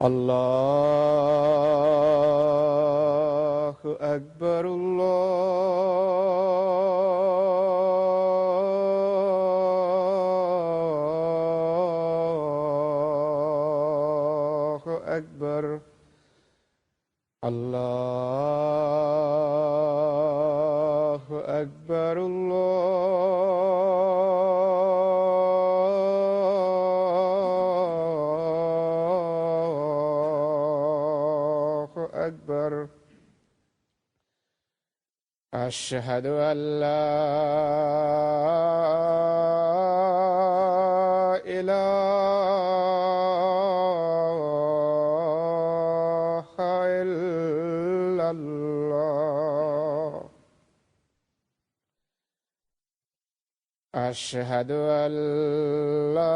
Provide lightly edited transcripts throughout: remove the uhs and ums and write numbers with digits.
الله أكبر الله أكبر الله أكبر أكبر. أشهد أن لا إله إلا الله. أشهد أن لا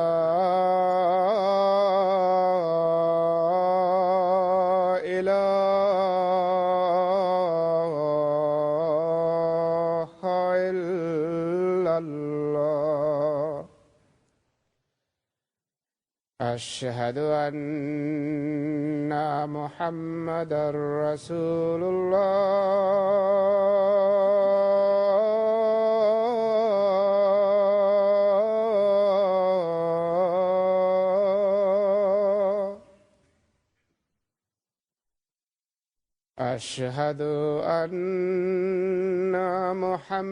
أشهد أن محمدًا رسول الله. أشهد أن محمدًا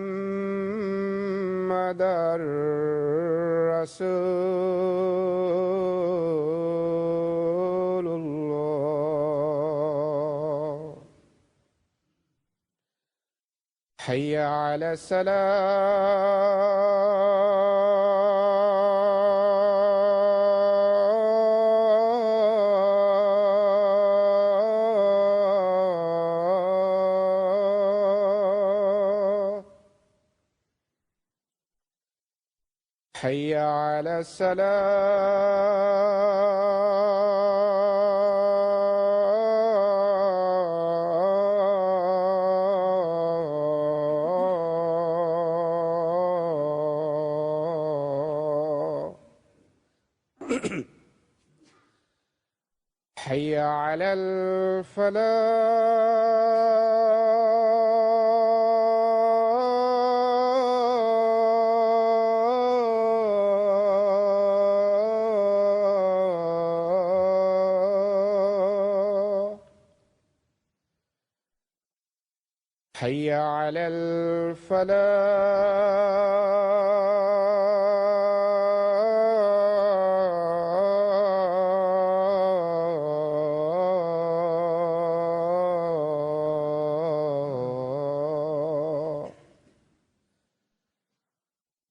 رسول الله. حي على الصلاة. حي على الصلاة. حي على الفلاح. حي على الفلاح.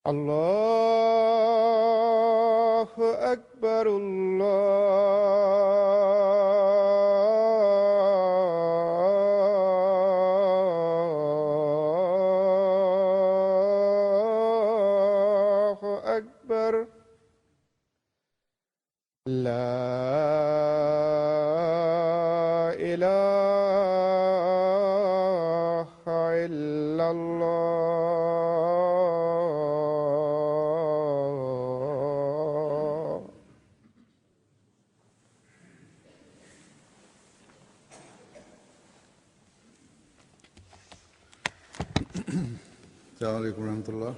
الله أكبر الله أكبر. لا إله إلا الله. السلام عليكم ورحمة الله.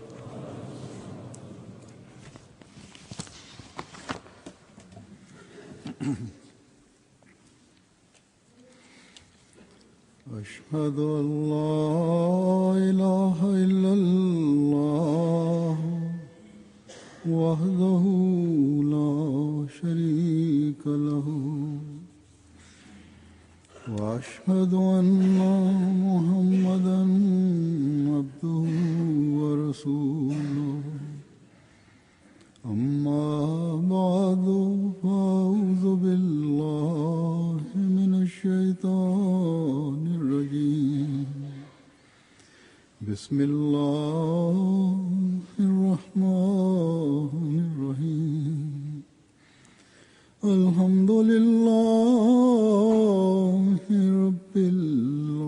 أشهد أن لا إله إلا الله وحده لا شريك له وأشهد أن محمدًا عبده ورسوله. أما بعد فأعوذ بالله من الشيطان بسم الله الرحمن الرحيم الحمد لله رب العالمين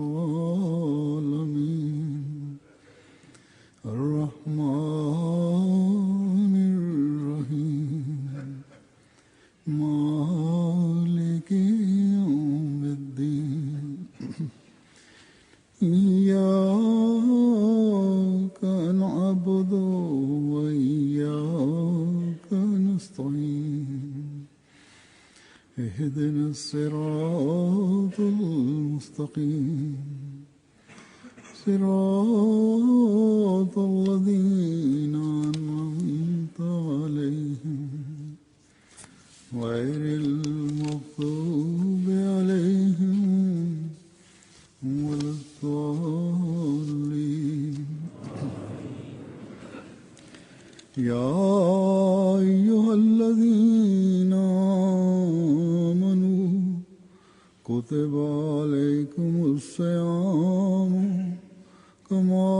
الرحمن الرحيم مالك يوم الدين إياك نعبد وإياك نستعين اهدنا الصراط المستقيم صراط الذين أنعمت عليهم غير المغضوب عليهم ولا الضالين يا أيها الذين آمنوا كتب عليكم الصيام كما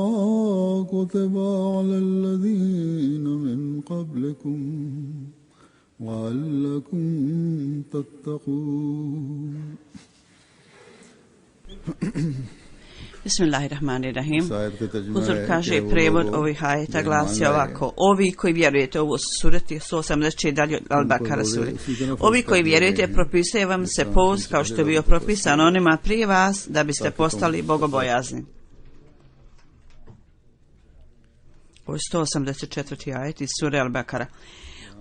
كتب على الذين من قبلكم لعلكم تتقون. Bismillahirrahmanirrahim. Huzur kaže, prevod ovih ajeta glasi ovako: ovi koji vjerujete, ovo su sureti 184 dalje od Al-Bakara sure. Ovi koji vjerujete, propisuje vam se post kao što je bio propisan onima prije vas, da biste postali bogobojazni. Ovo je 184. ajet iz sure Al-Bakara.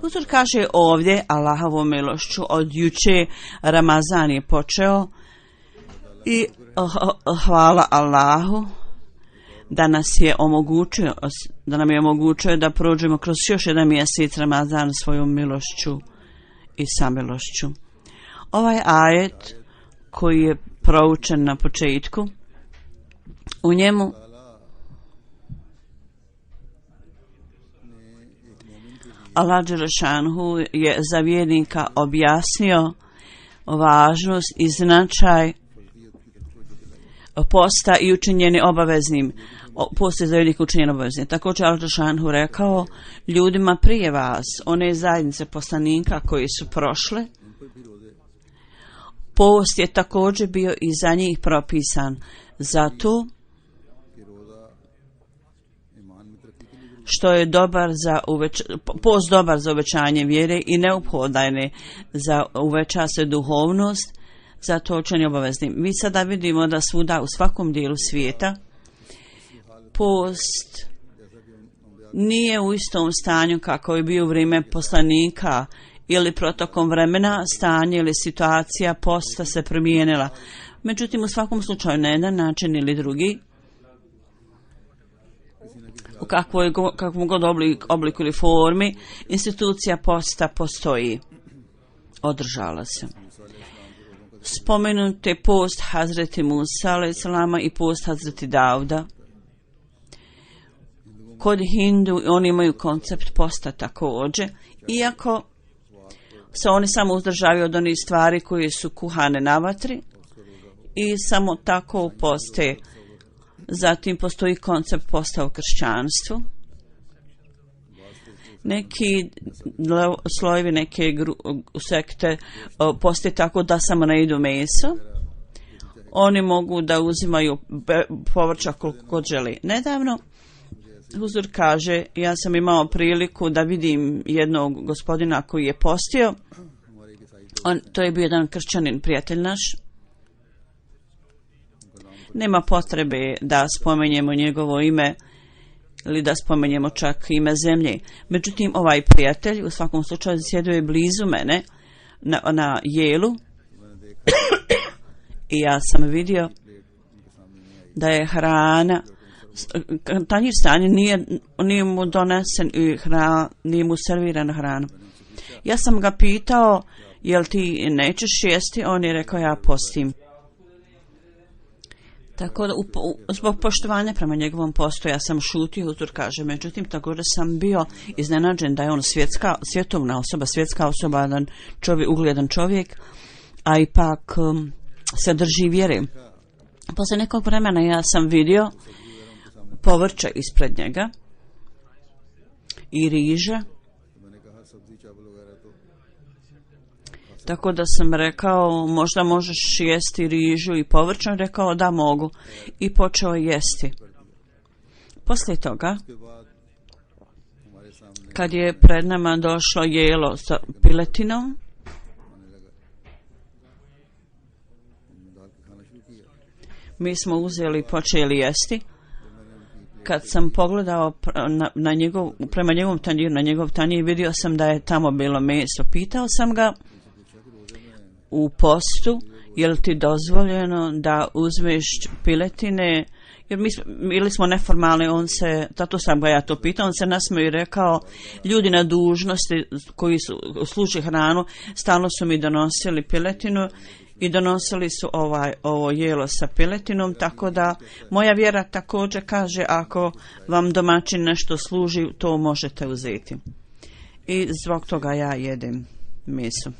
Huzur kaže ovdje, Allahovom milošću, od juče Ramazan je počeo i hvala Allahu da nam je omogućio da prođemo kroz još jedan mjesec Ramazan svojom milošću i samilošću. Ovaj ajet koji je proučen na početku, u njemu Allah dželešanhu je za vjernika objasnio važnost i značaj posta i učinjeni obaveznim. Post je za vjernika učinjen obaveznim. Također Allah dželešanhu rekao ljudima prije vas, one zajednice poslanika koji su prošle, post je također bio i za njih propisan. Zato što je post dobar za uvećanje vjere i neophodan je za uveća se duhovnost, zato učinjen obaveznim. Mi sada vidimo da svuda u svakom dijelu svijeta post nije u istom stanju kako je bio u vrijeme poslanika ili protokom vremena, stanje ili situacija posta se promijenila. Međutim, u svakom slučaju na jedan način ili drugi, u kakvom god obliku ili formi, institucija posta postoji, održala se. Spomenut je post Hazreti Musa a.s. i post Hazreti Dauda. Kod Hindu oni imaju koncept posta također, iako se oni samo uzdržavaju od onih stvari koje su kuhane na vatri i samo tako poste. Zatim postoji koncept posta u kršćanstvu. Neki slojevi, neke sekte poste tako da samo ne jedu meso. Oni mogu da uzimaju povrća koliko god želi. Nedavno Huzur kaže, ja sam imao priliku da vidim jednog gospodina koji je postio. To je bio jedan kršćanin, prijatelj naš. Nema potrebe da spomenjemo njegovo ime ili da spomenjemo čak ime zemlje. Međutim, ovaj prijatelj u svakom slučaju sjedio je blizu mene na jelu i ja sam vidio da je hrana, tanjir stanje, nije mu donesen i nije mu servirana hrana. Ja sam ga pitao, jel ti nećeš jesti? On je rekao, ja postim. Tako da zbog poštovanja prema njegovom postu ja sam šutio, Huzur kaže. Međutim, također sam bio iznenađen da je on svjetovna osoba, svjetska osoba, ugledan čovjek, a ipak se drži vjere. Posle nekog vremena ja sam vidio povrće ispred njega i riža. Tako da sam rekao, možda možeš jesti rižu i povrće? Rekao, da mogu. I počeo jesti. Poslije toga, kad je pred nama došlo jelo sa piletinom, mi smo uzeli i počeli jesti. Kad sam pogledao prema njegovom tanjiru, na njegov tanjir, vidio sam da je tamo bilo meso. Pitao sam ga u postu, je li ti dozvoljeno da uzmeš piletine, jer mi bili smo neformalni, zato sam ga ja to pitao, on se nasmeo i rekao, ljudi na dužnosti koji služe hranu, stalno su mi donosili piletinu i donosili su ovo jelo sa piletinom, tako da moja vjera također kaže, ako vam domaćin nešto služi, to možete uzeti. I zbog toga ja jedem meso.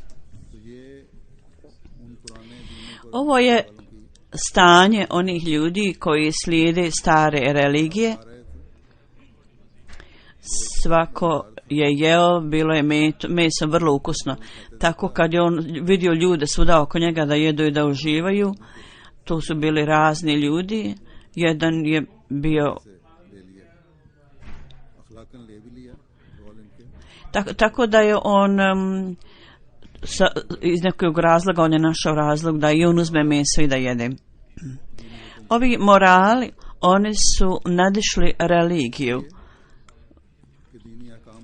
Ovo je stanje onih ljudi koji slijede stare religije. Svako je jeo, bilo je meso vrlo ukusno. Tako kad je on vidio ljude svuda oko njega da jedu i da uživaju, to su bili razni ljudi. Jedan je bio tako da je on iz nekog razloga, on je našao razlog da i on uzme meso i da jede. Ovi morali, oni su nadišli religiju,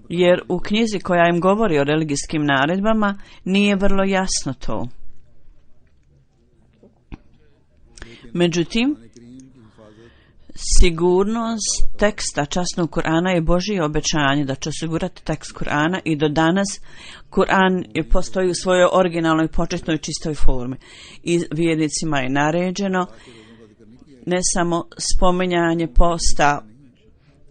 jer u knjizi koja im govori o religijskim naredbama nije vrlo jasno to. Međutim, sigurnost teksta časnog Kur'ana je Božje obećanje da će osigurati tekst Kur'ana i do danas Kur'an postoji u svojoj originalnoj početnoj čistoj formi i vjernicima je naređeno ne samo spominjanje posta,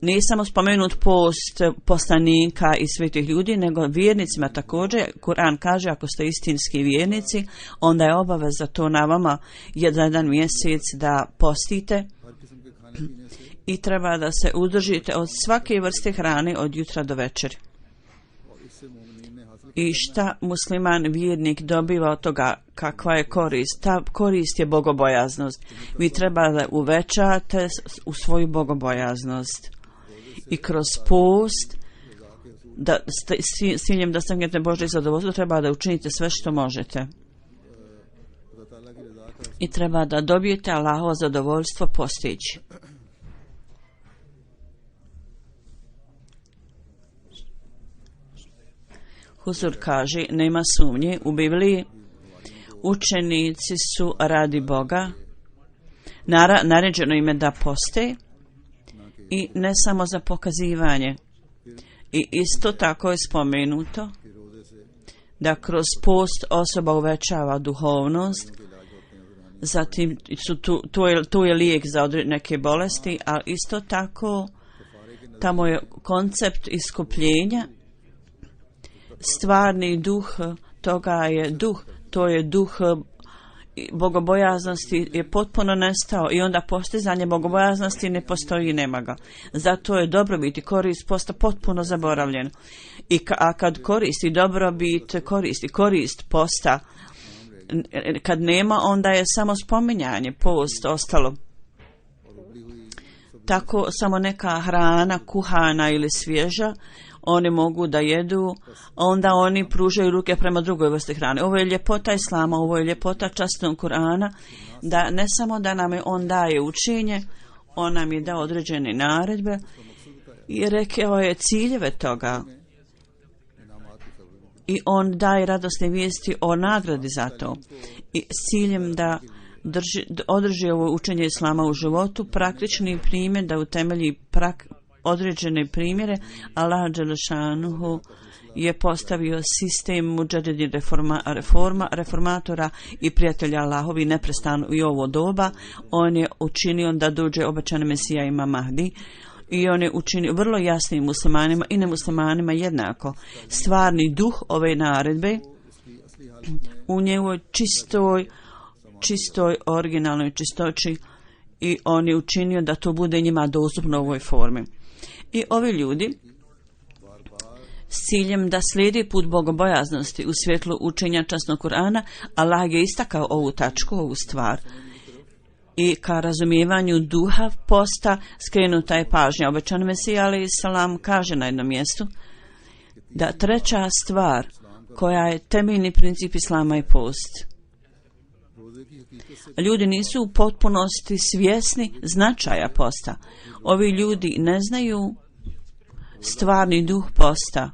nije samo spomenut post poslanika i svetih ljudi, nego vjernicima također. Kur'an kaže, ako ste istinski vjernici, onda je obaveza to na vama jedan mjesec da postite i treba da se uzdržite od svake vrste hrane od jutra do večeri. I šta musliman vjernik dobiva od toga, kakva je korist? Ta korist je bogobojaznost. Vi treba da uvećate u svoju bogobojaznost. I kroz post, s ciljem da stignete Božje zadovoljstvo, treba da učinite sve što možete. I treba da dobijete Allahovo zadovoljstvo postići. Huzur kaže, nema sumnje, u Bibliji učenici su radi Boga, naređeno ime da poste i ne samo za pokazivanje. I isto tako je spomenuto da kroz post osoba uvećava duhovnost, zatim to je lijek za neke bolesti, ali isto tako tamo je koncept iskupljenja. Stvarni duh toga je duh, to je duh bogobojaznosti je potpuno nestao i onda postizanje bogobojaznosti ne postoji i nema ga. Zato je dobrobit i korist posta potpuno zaboravljen. A kad korist i dobrobit korist posta kad nema, onda je samo spominjanje post ostalo. Tako samo neka hrana kuhana ili svježa oni mogu da jedu, onda oni pružaju ruke prema drugoj vrsti hrane. Ovo je ljepota Islama, ovo je ljepota časnog Kur'ana, da ne samo da nam on daje učenje, on nam je dao određene naredbe i rekao je ciljeve toga. I on daje radosne vijesti o nagradi za to. I s ciljem da održi ovo učenje Islama u životu, praktični primjer da utemelji određene primjere, Allah dželešanuhu je postavio sistem muđadidi reformatora i prijatelja Allahovi neprestano i ovo doba. On je učinio da dođe obećani Mesija Imam Mahdi i on je učinio vrlo jasnim muslimanima i nemuslimanima jednako. Stvarni duh ove naredbe u njegovoj čistoj originalnoj čistoći i on je učinio da to bude njima dostupno u ovoj formi. I ovi ljudi s ciljem da slijedi put bogobojaznosti u svjetlu učenja časnog Kur'ana, Allah je istakao ovu tačku, ovu stvar. I ka razumijevanju duha posta skrenuta je pažnja. Obećani Mesija alejhi selam kaže na jednom mjestu da treća stvar koja je temeljni princip Islama je post. Ljudi nisu u potpunosti svjesni značaja posta. Ovi ljudi ne znaju stvarni duh posta.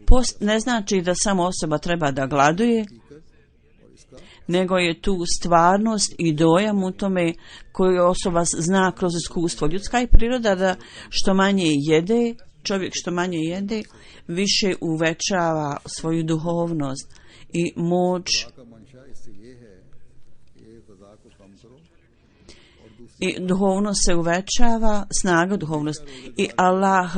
Post ne znači da samo osoba treba da gladuje, nego je tu stvarnost i dojam u tome koju osoba zna kroz iskustvo. Ljudska je priroda da što manje jede, čovjek što manje jede, više uvećava svoju duhovnost i moć i duhovnost se uvećava, snaga duhovnost. I Allah,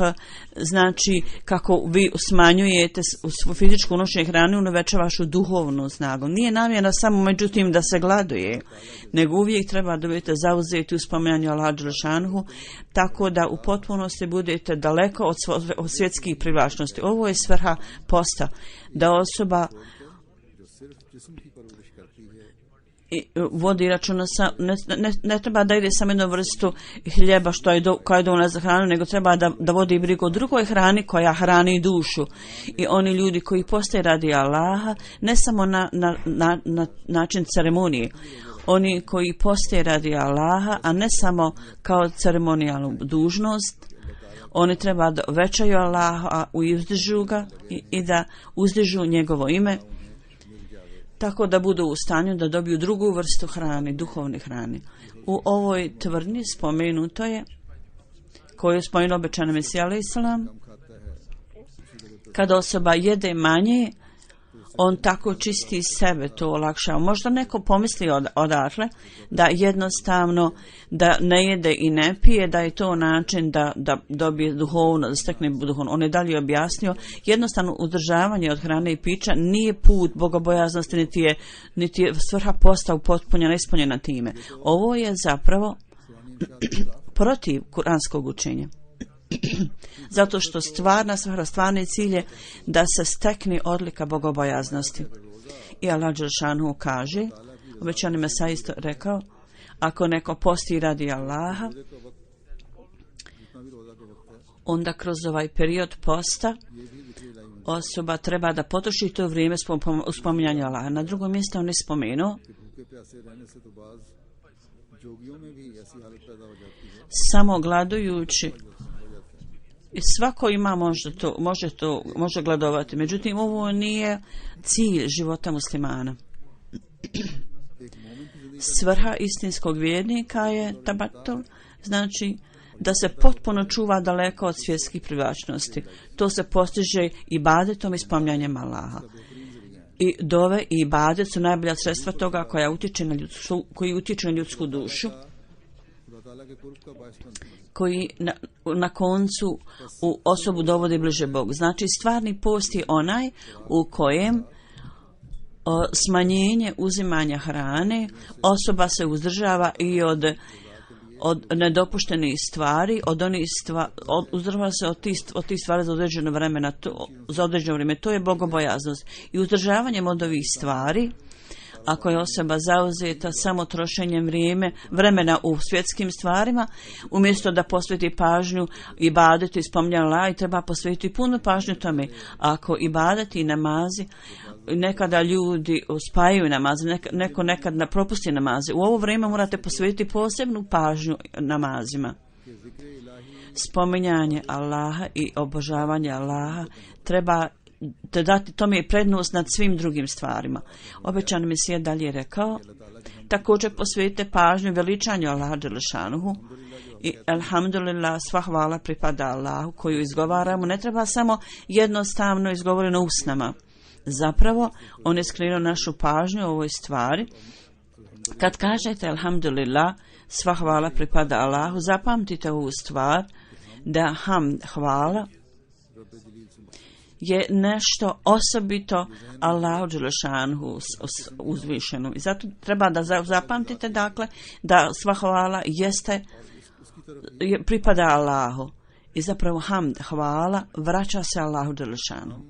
znači, kako vi smanjujete svoju fizičku unošenje hrane, on uvećava vašu duhovnu snagu. Nije namjera samo međutim da se gladuje, nego uvijek treba da budete zauzeti u spominjanju Allaha dželešanuhu, tako da u potpunosti budete daleko od svjetskih privlačnosti. Ovo je svrha posta, da osoba i vodi računa ne treba da ide samo jednu vrstu hljeba koja je dovoljna za hranu, nego treba da vodi brigu o drugoj hrani koja hrani dušu. I oni ljudi koji postaje radi Allaha, ne samo na način ceremonije, oni koji postaje radi Allaha, a ne samo kao ceremonijalnu dužnost, oni treba da većaju Allaha i uzdižu ga i da uzdižu njegovo ime, tako da budu u stanju da dobiju drugu vrstu hrane, duhovne hrane. U ovoj tvrdnji spomenuto je, koju je spomenuo obećani Mesija alejhi selam, kada osoba jede manje, on tako čisti sebe, to olakšava. Možda neko pomisli odatle da jednostavno da ne jede i ne pije, da je to način da dobije duhovno, da stekne duhovno. On je dalje objasnio, jednostavno uzdržavanje od hrane i pića nije put bogobojaznosti, niti je svrha posta upotpunjena, ispunjena time. Ovo je zapravo protiv kuranskog učenja. Zato što stvarni cilj je da se stekne odlika bogobojaznosti. I Allah dželešanuhu kaže, obećani Mesija isto rekao, ako neko posti radi Allaha, onda kroz ovaj period posta osoba treba da potroši to vrijeme u spominjanju Allaha. Na drugom mjestu on je spomenuo samo gladujući. I svako ima može gladovati. Međutim, ovo nije cilj života muslimana. Svrha istinskog vjernika je tabatul, znači da se potpuno čuva daleko od svjetskih privlačnosti. To se postiže ibadetom i spominjanjem Allaha. I dove i ibadet su najbolja sredstva toga koji utječu na ljudsku dušu, koji na koncu u osobu dovodi bliže Bogu. Znači, stvarni post je onaj u kojem smanjenje uzimanja hrane, osoba se uzdržava i od nedopuštenih stvari, uzdržava se od tih stvari za određeno vrijeme. To je bogobojaznost. I uzdržavanjem od ovih stvari, ako je osoba zauzeta samo trošenjem vremena u svjetskim stvarima, umjesto da posveti pažnju ibadetu i spominjanju Allaha, i treba posvetiti punu pažnju tome. Ako ibadeti i namazi, nekada ljudi spajaju namaze, neko nekad propusti namaze. U ovo vrijeme morate posvetiti posebnu pažnju namazima. Spominjanje Allaha i obožavanje Allaha treba te dati tome je prednost nad svim drugim stvarima. Obećani Mesija dalje rekao, također posvetite pažnju veličanju Allaha dželešanuhu i alhamdulillah, sva hvala pripada Allahu koju izgovaramo. Ne treba samo jednostavno izgovoreno usnama. Zapravo, on je skrenuo našu pažnju u ovoj stvari. Kad kažete alhamdulillah, sva hvala pripada Allahu, zapamtite ovu stvar da hvala je nešto osobito Allahu dželešanhu uzvišenu. I zato treba da zapamtite, dakle, da sva hvala pripada Allahu. I zapravo hamd, hvala, vraća se Allahu dželešanhu.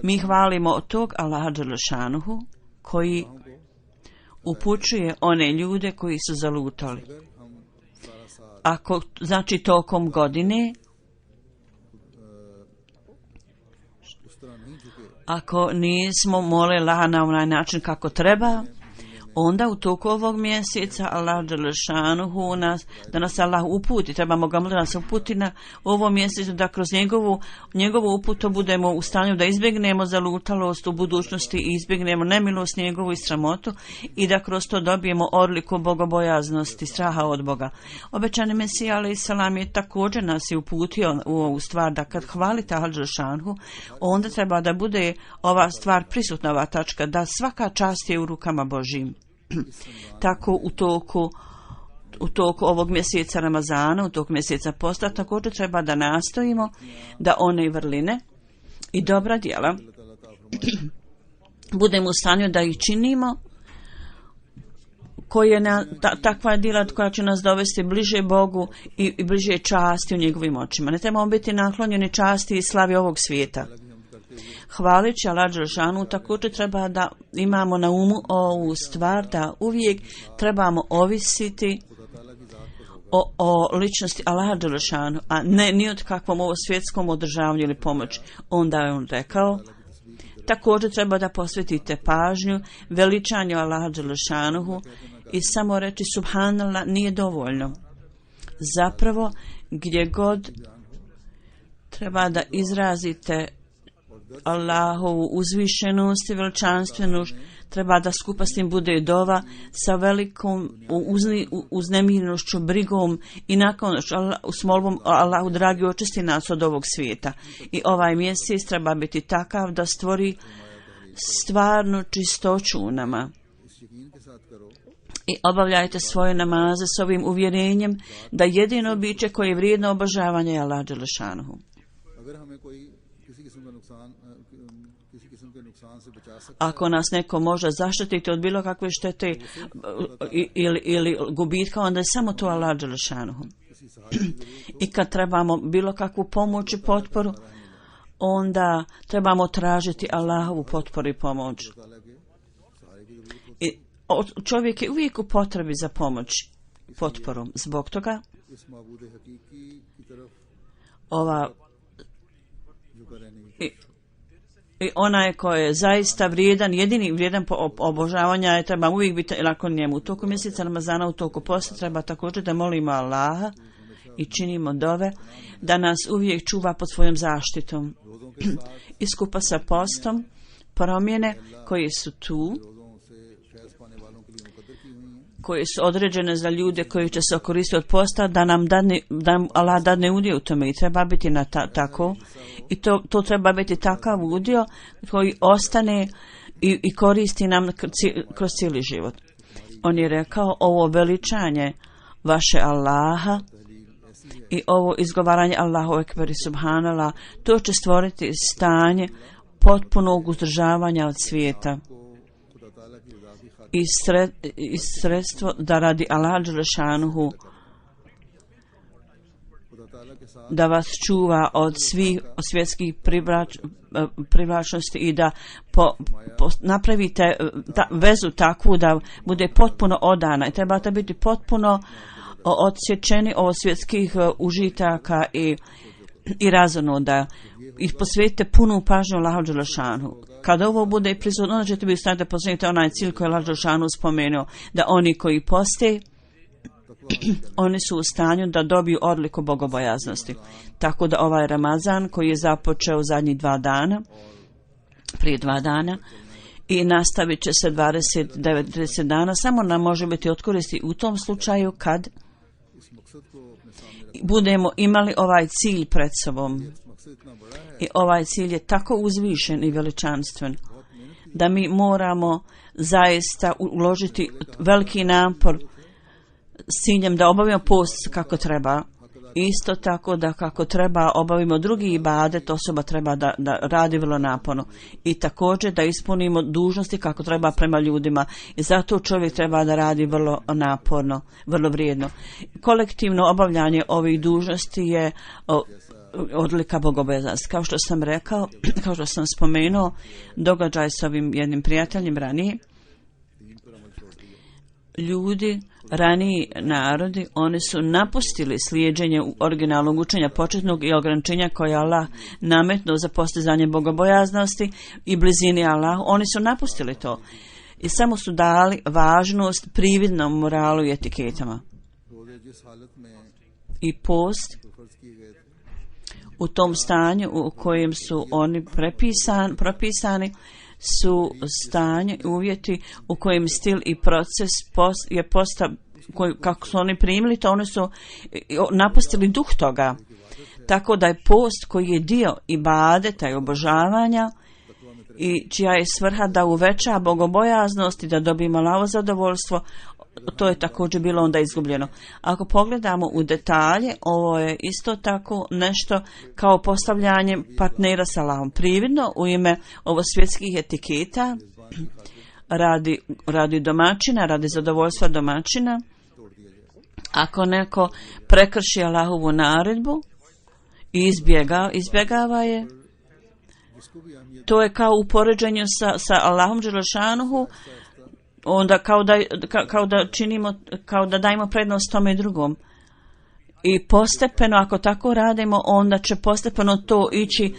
Mi hvalimo od tog Allaha dželešanuhu koji upućuje one ljude koji su zalutali. Ako, znači, tokom godine, ako nismo molili Allaha na onaj način kako treba, onda u toku ovog mjeseca Allah dželešanuhu da nas Allah uputi, trebamo ga moliti da nas uputi na ovo mjesecu, da kroz njegovu uputu budemo u stanju da izbjegnemo zalutalost u budućnosti i izbjegnemo nemilost njegovu i sramotu i da kroz to dobijemo odliku bogobojaznosti, straha od Boga. Obećani Mesija alejhi selam je također nas je uputio u ovu stvar da kad hvalite Allah dželešanuhu, onda treba da bude ova stvar prisutna, ova tačka, da svaka čast je u rukama Božjim. Tako u toku ovog mjeseca Ramazana, u toku mjeseca posta, također treba da nastojimo da one vrline i dobra djela budemo u stanju da ih činimo, takva djela koja će nas dovesti bliže Bogu i bliže časti u njegovim očima. Ne trebamo biti naklonjeni časti i slavi ovog svijeta. Hvalići Allah dželešanu, također treba da imamo na umu ovu stvar da uvijek trebamo ovisiti o ličnosti Allaha dželešanu, a ne ni od kakvom ovo svjetskom održavanju ili pomoći. Onda je on rekao, također treba da posvetite pažnju veličanju Allaha dželešanuhu i samo reći subhanallah nije dovoljno. Zapravo, gdje god treba da izrazite Allahovu uzvišenost i veličanstvenošću, treba da skupa s tim bude dova sa velikom uznemirenošću, brigom i nakon s molbom Allahu dragi očisti nas od ovog svijeta. I ovaj mjesec treba biti takav da stvori stvarnu čistoću u nama. I obavljajte svoje namaze s ovim uvjerenjem da jedino biće koje je vrijedno obožavanja je Allah dželešanuhu. Ako nas neko može zaštititi od bilo kakve štete ili gubitka, onda je samo to Allah dželešanuhu. I kad trebamo bilo kakvu pomoć i potporu, onda trebamo tražiti Allahovu potporu i pomoć. I čovjek je uvijek u potrebi za pomoć, potporom. Zbog toga i onaj koji je zaista vrijedan, jedini vrijedan obožavanja je treba uvijek biti nakon njemu. U toku mjeseca Ramazana, u toku posta treba također da molimo Allaha i činimo dove da nas uvijek čuva pod svojom zaštitom. I skupa sa postom promjene koje su tu, koje su određene za ljude koji će se koristiti od posta, da nam Allah dadne udio u tome i treba biti tako. I to treba biti takav udio koji ostane i koristi nam kroz cijeli život. On je rekao, ovo veličanje vaše Allaha i ovo izgovaranje Allahu ekber i subhanallah, to će stvoriti stanje potpunog uzdržavanja od svijeta i sredstvo da radi Allah dželešanuhu da vas čuva od svih svjetskih privlačnosti i da napravite vezu takvu da bude potpuno odana i trebate biti potpuno odsječeni od svjetskih užitaka i razonoda i posvetite punu pažnju Allahu dželešanuhu. Kada ovo bude prisutno, onda ćete biti u stanju da postignete onaj cilj koji je Allah dželešanuhu spomenuo, da oni koji poste, oni su u stanju da dobiju odliku bogobojaznosti. Tako da ovaj Ramazan koji je započeo zadnjih 2 dana, prije 2 dana, i nastavit će se 29-30 dana, samo nam može biti od koristi u tom slučaju kad budemo imali ovaj cilj pred sobom. I ovaj cilj je tako uzvišen i veličanstven da mi moramo zaista uložiti veliki napor s ciljem da obavimo post kako treba Isto tako da kako treba obavimo drugi ibadet, osoba treba da radi vrlo naporno. I također da ispunimo dužnosti kako treba prema ljudima. I zato čovjek treba da radi vrlo naporno, vrlo vrijedno. Kolektivno obavljanje ovih dužnosti je odlika bogobojaznosti. Kao što sam rekao, kao što sam spomenuo, događaj s ovim jednim prijateljem ranije, ljudi, raniji narodi, oni su napustili slijeđenje originalnog učenja početnog i ograničenja koje Allah nametnuo za postizanje bogobojaznosti i blizini Allah. Oni su napustili to i samo su dali važnost prividnom moralu i etiketama. I post u tom stanju u kojem su oni propisani su stanje, uvjeti u kojem stil i proces je kako su oni primili to, oni su napustili duh toga. Tako da je post koji je dio ibadeta i obožavanja i čija je svrha da uveća bogobojaznost i da dobijemo Allahovo zadovoljstvo, to je također bilo onda izgubljeno. Ako pogledamo u detalje, ovo je isto tako nešto kao postavljanje partnera sa Allahom. Prividno u ime ovo svjetskih etiketa radi domaćina, radi zadovoljstva domaćina. Ako neko prekrši Allahovu naredbu i izbjegava je, to je kao u poređenju sa Allahom dželešanuhu, onda kao da dajemo prednost tome drugom. I postepeno, ako tako radimo, onda će postepeno to ići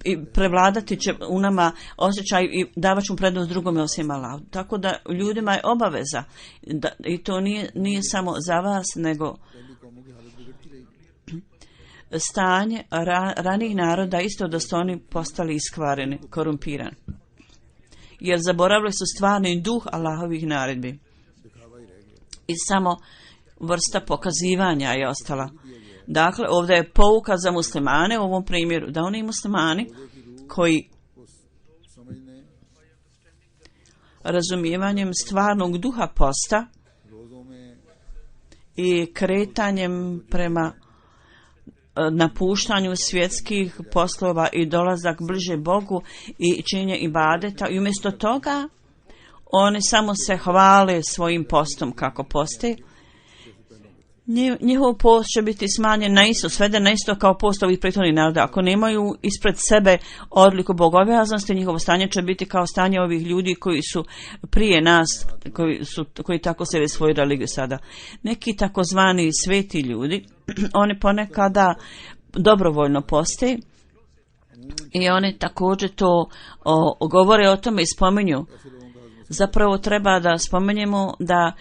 i prevladati će u nama osjećaj i davat ćemo prednost drugome osim Allahu. Tako da ljudima je obaveza i to nije samo za vas, nego stanje ranijih naroda isto da su oni postali iskvareni, korumpirani. Jer zaboravili su stvarni duh Allahovih naredbi. I samo vrsta pokazivanja je ostala. Dakle, ovdje je pouka za muslimane u ovom primjeru, da oni muslimani koji razumijevanjem stvarnog duha posta i kretanjem prema napuštanju svjetskih poslova i dolazak bliže Bogu i činjenje ibadeta, i umjesto toga oni samo se hvale svojim postom kako poste. Njihov post će biti smanjen na isto, sveden na isto kao post ovih prethodnih naroda. Ako nemaju ispred sebe odliku bogobojaznosti, njihovo stanje će biti kao stanje ovih ljudi koji su prije nas, koji tako slijede svoju religiju sada. Neki takozvani sveti ljudi, oni ponekada dobrovoljno poste i oni također to govore o tome i spominju. Zapravo treba da spomenemo da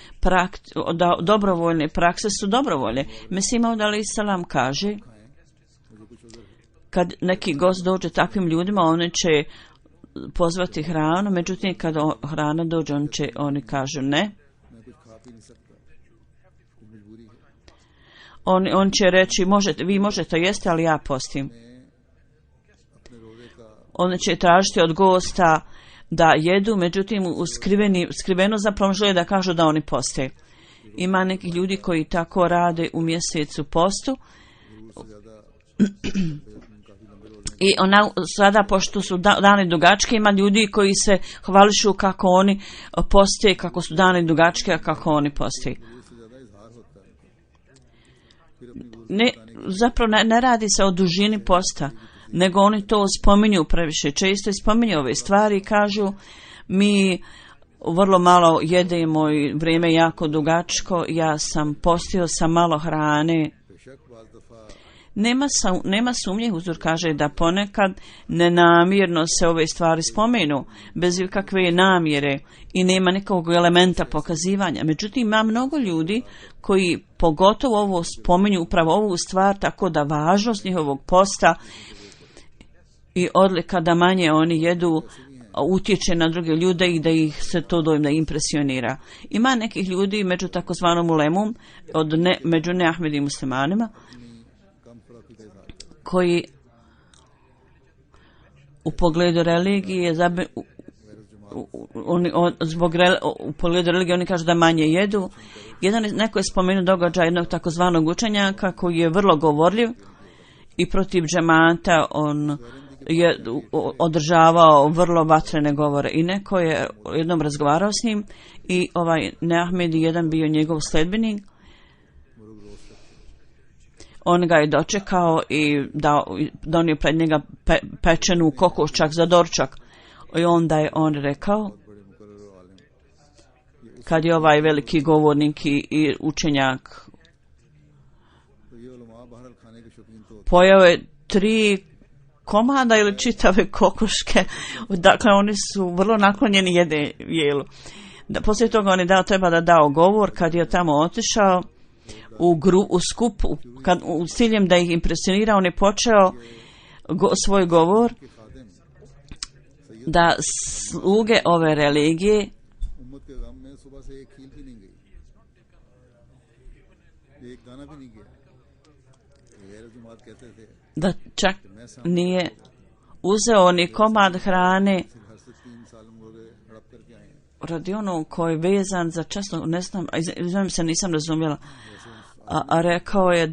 dobrovoljne prakse su dobrovoljne. Mesih Maud alejhi selam kaže, kad neki gost dođe takvim ljudima, oni će pozvati hranu, međutim kad hrana dođe, oni kažu ne. On će reći, vi možete jesti, ali ja postim. Oni će tražiti od gosta da jedu, međutim skriveno zapravo žele da kažu da oni poste. Ima nekih ljudi koji tako rade u mjesecu postu i sada, pošto su dani dugačke, ima ljudi koji se hvališu kako oni poste, kako su dani dugačke, a kako oni poste. Zapravo ne radi se o dužini posta, nego oni to spominju previše. Često spominju ove stvari i kažu, mi vrlo malo jedemo i vrijeme jako dugačko, ja sam postio sa malo hrane. Nema sumnje, Huzur kaže da ponekad nenamjerno se ove stvari spomenu, bez kakve namjere i nema nekog elementa pokazivanja. Međutim, ima mnogo ljudi koji pogotovo ovo spominju, upravo ovu stvar, tako da važnost njihovog posta i odlika da manje oni jedu utječe na druge ljude i da ih se to doista impresionira. Ima nekih ljudi među takozvanom ulemom, među neahmedi muslimanima, koji u pogledu religije zbog u pogledu religije oni kažu da manje jedu. Neko je spomenuo događaj jednog takozvanog učenjaka koji je vrlo govorljiv i protiv džemata on je održavao vrlo vatrene govore i neko je jednom razgovarao s njim i Neahmed jedan bio njegov sledbenik. On ga je dočekao i donio pred njega pečenu kokoščak za doručak. I onda je on rekao, kad je ovaj veliki govornik i učenjak pojeo je 3 komada ili čitave kokoške, dakle oni su vrlo naklonjeni jelu. Poslije toga on je treba da dao govor. Kad je tamo otišao u skup, u ciljem da ih impresionira, on je počeo svoj govor da sluge ove religije da čak nije uzeo ni komad hrane radi onog koji je vezan za časno, ne znam se, nisam razumjela, a rekao je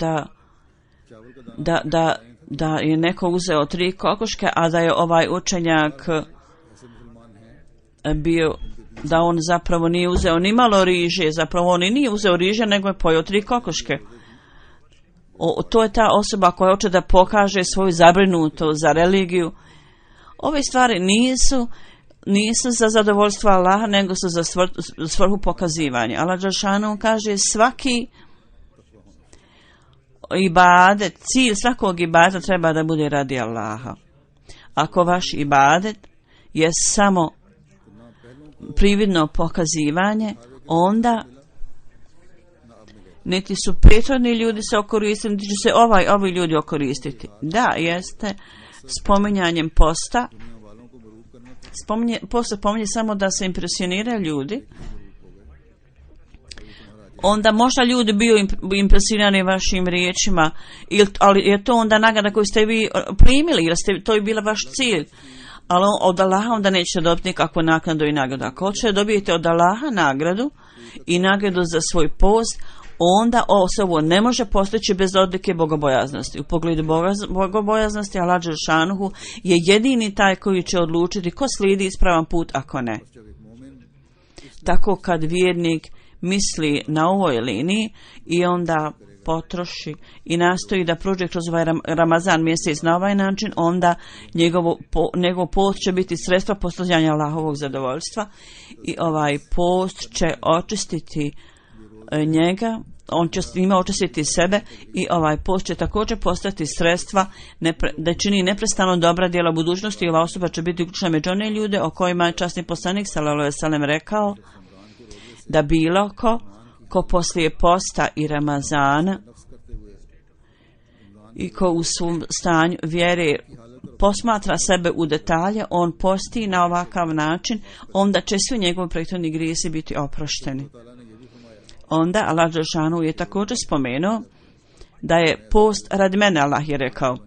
da je neko uzeo 3 kokoške, a da je ovaj učenjak bio, da on zapravo nije uzeo ni malo riže, zapravo on i nije uzeo riže, nego je pojeo 3 kokoške. To je ta osoba koja hoće da pokaže svoju zabrinutost za religiju. Ove stvari nisu za zadovoljstvo Allaha, nego su za svrhu pokazivanja. Allah dželešanu kaže svaki ibadet, cilj svakog ibadeta treba da bude radi Allaha. Ako vaš ibadet je samo prividno pokazivanje, onda niti su prethodni ljudi se okoristili, niti će se ovi ljudi okoristiti. Da, jeste spominjanjem posta. Post spominje samo da se impresioniraju ljudi. Onda možda ljudi bio impresionirani vašim riječima, ali je to onda nagrada koju ste vi primili, jer to je bila vaš cilj. Ali od Allaha onda nećete dobiti nikakvu naknadu i nagradu. Ako hoćete dobijete od Allaha nagradu i nagradu za svoj post, onda ovo ne može postići bez odlike bogobojaznosti. U pogledu bogobojaznosti Allah dželešanu je jedini taj koji će odlučiti ko slijedi ispravan put, ako ne. Tako kad vjernik misli na ovoj liniji i onda potroši i nastoji da prođe kroz ovaj Ramazan mjesec na ovaj način, onda njegov post će biti sredstvo postizanja Allahovog zadovoljstva i ovaj post će očistiti njega, on će s njima očistiti sebe i ovaj post će također postati sredstva da čini neprestano dobra djela budućnosti i ova osoba će biti uključena među one ljude o kojima je časni poslanik sallallahu alejhi ve sellem rekao da bilo ko poslije posta i Ramazana i ko u svom stanju vjere posmatra sebe u detalje, on posti na ovakav način, onda će svi njegovi prethodni grijesi biti oprošteni. Onda Allah dželešanu je također spomenuo da je post radi mene, Allah je rekao,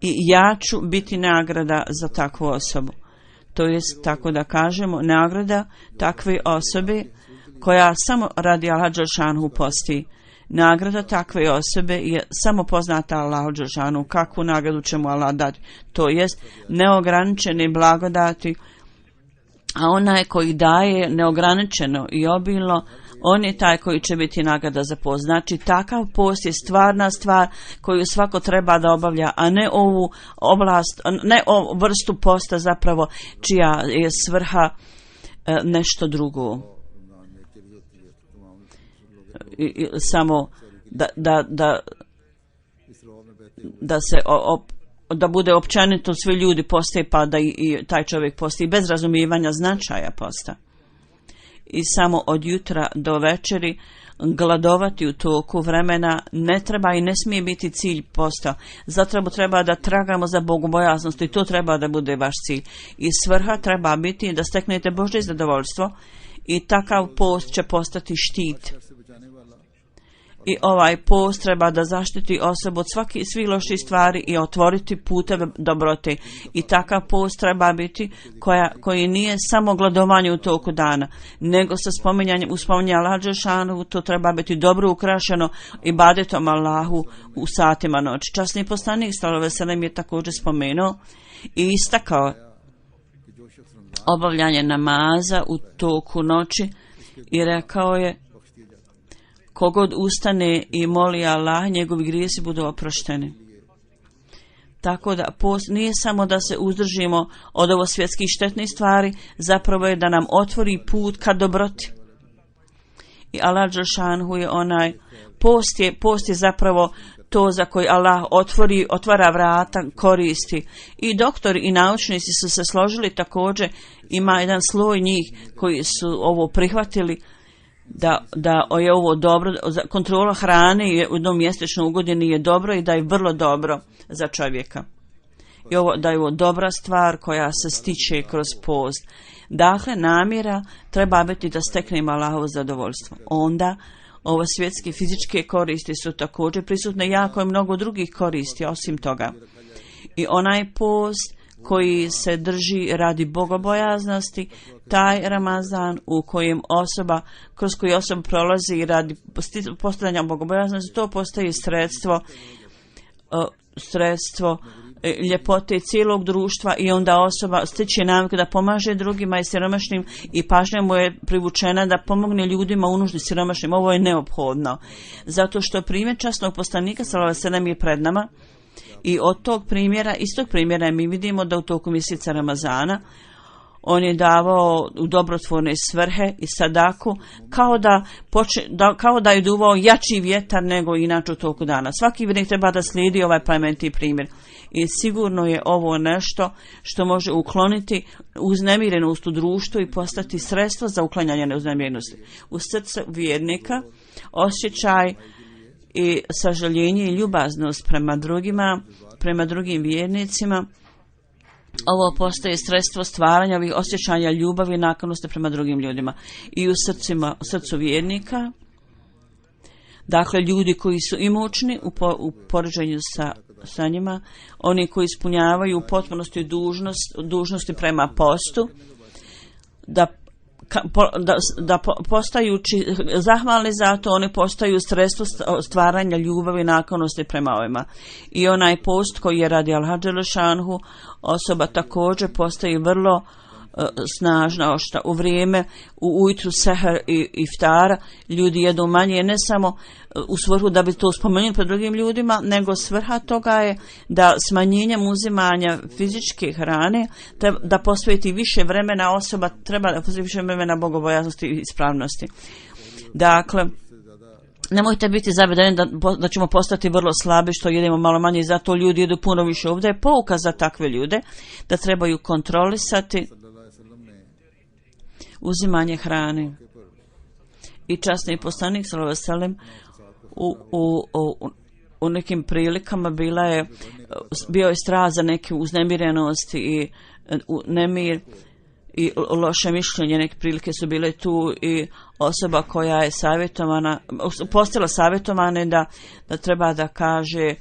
i ja ću biti nagrada za takvu osobu. To je tako da kažemo nagrada takve osobe koja samo radi Allah dželešanu posti. Nagrada takve osobe je samo poznata Allahu dželešanu. Kakvu nagradu će mu Allah dati? To jest neograničene blagodati, a onaj koji daje neograničeno i obilno, on je taj koji će biti nagrada za post. Znači, takav post je stvarna stvar koju svako treba da obavlja, a ne ovu oblast, ne ovu vrstu posta zapravo čija je svrha nešto drugo. I samo da bude općenito svi ljudi poste, pa da i taj čovjek posti bez razumijevanja značaja posta. I samo od jutra do večeri gladovati u toku vremena ne treba i ne smije biti cilj posta. Zato treba da tragamo za bogobojaznost i to treba da bude vaš cilj. I svrha treba biti da steknete Božje zadovoljstvo i takav post će postati štit. I ovaj post treba da zaštiti osobu od svih loših stvari i otvoriti puteve dobrote. I takav post treba biti koji nije samo gladovanje u toku dana, nego sa spominjanjem Allaha dželešanu. To treba biti dobro ukrašeno ibadetom Allahu u satima noći. Časni poslanik sallallahu alejhi ve sellem je također spomenuo i istakao obavljanje namaza u toku noći i rekao je: kogod ustane i moli Allah, njegovi grijesi budu oprošteni. Tako da post nije samo da se uzdržimo od ovo svjetskih štetnih stvari, zapravo je da nam otvori put ka dobroti. I Allah dželešanu je onaj post je zapravo to za koji Allah otvara vrata koristi. I doktori i naučnici su se složili također, ima jedan sloj njih koji su ovo prihvatili, da je ovo dobro, kontrola hrane je u jednom mjesečno u godini je dobro i da je vrlo dobro za čovjeka. I da je ovo dobra stvar koja se stiče kroz post. Dakle, namjera treba biti da steknemo Allahovo zadovoljstvo. Onda ove svjetske fizičke koristi su također prisutne, jako je mnogo drugih koristi osim toga. I onaj post koji se drži radi bogobojaznosti, taj Ramazan kroz koji osoba prolazi radi postavljanja bogobojaznosti, to postaje sredstvo ljepote cijelog društva i onda osoba stiče naviku da pomaže drugima i siromašnim i pažnja mu je privučena da pomogne ljudima u nuždi siromašnim. Ovo je neophodno. Zato što primjer časnog poslanika sallallahu alejhi ve sellem je pred nama i iz tog primjera mi vidimo da u toku mjeseca Ramazana on je davao u dobrotvorne svrhe i sadaku kao da je duvao jači vjetar nego inače u toku dana. Svaki vjernik treba da slijedi ovaj plemeniti primjer. I sigurno je ovo nešto što može ukloniti uznemirenost u društvu i postati sredstvo za uklanjanje neuznemirenosti. U srcu vjernika osjećaj i sažaljenje i ljubaznost prema drugim vjernicima. Ovo postaje sredstvo stvaranja ovih osjećanja ljubavi i naklonosti prema drugim ljudima. I u srcu vjernika, dakle ljudi koji su imućni u poređenju sa njima, oni koji ispunjavaju u potpunosti dužnosti prema postu, da postajući zahvalni za to, oni postaju sredstvo stvaranja ljubavi i naklonosti prema ovima. I onaj post koji je radi Allaha dželešanu, osoba također postaje vrlo snažna ošta. U vrijeme ujutru seher i iftara ljudi jedu manje, ne samo u svrhu da bi to spomenuli pred drugim ljudima, nego svrha toga je da smanjenjem uzimanja fizičke hrane da posveti više vremena osoba, treba da posveti više vremena bogobojaznosti i ispravnosti. Dakle, nemojte biti zavedeni da ćemo postati vrlo slabi što jedemo malo manje i zato ljudi jedu puno više. Ovdje je pouka za takve ljude da trebaju kontrolisati uzimanje hrane. I časni poslanik sallallahu alejhi ve sellem u nekim prilikama bio je strah za neke uznemirenosti i nemir i loše mišljenje. Neke prilike su bile tu i osoba koja je postala savjetovana da treba da kaže